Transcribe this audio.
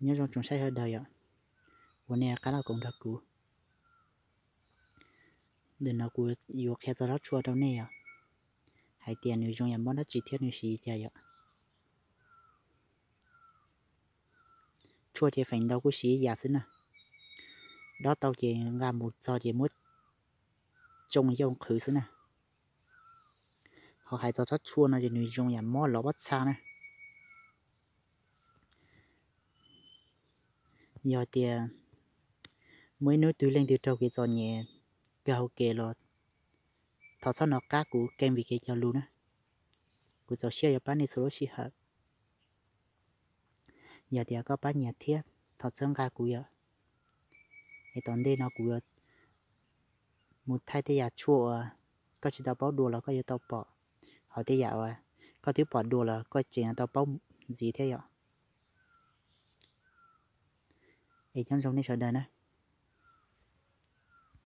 Nyob zoo tsoom saib sawv daws yom, uas nej qab los koom nrog kuv. Ntawm no kuv yuav qhia txog tsob tshuaj rau nej yom, hais tias nws zoo yam mob dab tsi thiab nws siv li cas yom. Tshuaj ces feem ntau kuj siv ib yam xwb na, dob tau ces nqa mus txog ces muab tsoo yaj qhwv xwb na. Ho hais txog tsob tshuaj no ces nws zoo yam mob lov pob txha na. Yog tias muaj ib hnub twg leej twg raug kev txom nyem kawg hauv kev los thov txhob nco qab kuv keeb vim kev cog lus na. Kuv txaus siab yuav pab nej txhua lub sij hawm. Yog tias koj pab nyiam thiab thov txhawb nqa kuv yom. Es tom ntej no kuv yuav mus thaij tej yam tshuaj uas koj tsis tau paub dua los koj yuav tau pom, ho tej yam uas koj twb pom dua los koj tseem yuav tau paub ntxiv thiab yom. Es nyob zoo nej sawv daws na.